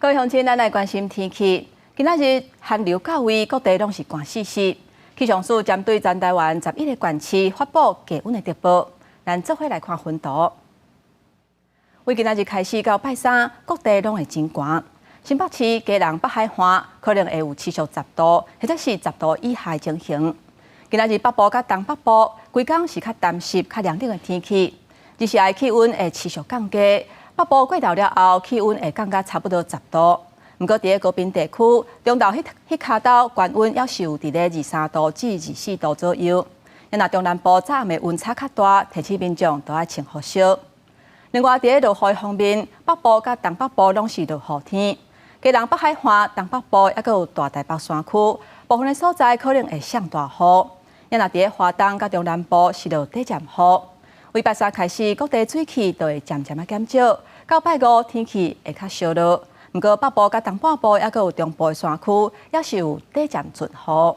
各位鄉親，咱來關心天氣。今仔日寒流到位，各地攏是寒死死。氣象署針對全台灣11個縣市發布低溫的特報。咱做伙來看雲圖。為今仔日開始到拜三，各地攏會真寒。新北市、基隆北海岸可能會有持續10度，或者是10度以下的情形。今仔日北部佮東北部，規工是較澹濕、較涼冷的天氣。日時氣溫會持續降低，北部過晝了後，氣溫會降到差不多十度。毋過，佇咧高屏地區，中晝彼跤晝懸溫猶是有佇咧23度至24度左右。若中南部早暗的溫差較大，提醒民眾都愛穿厚衫。另外，佇咧落雨方面，北部佮東北部攏是落雨天。基隆北海岸、東北部猶閣有大台北山區，部分的所在可能會上大雨。若佇咧華東佮中南部是落短暫雨。為拜三開始，各地水汽就會漸漸仔減少，到拜五天氣會較燒熱。毋過北部佮東半部猶閣有中部的山區，猶是有短暫陣雨。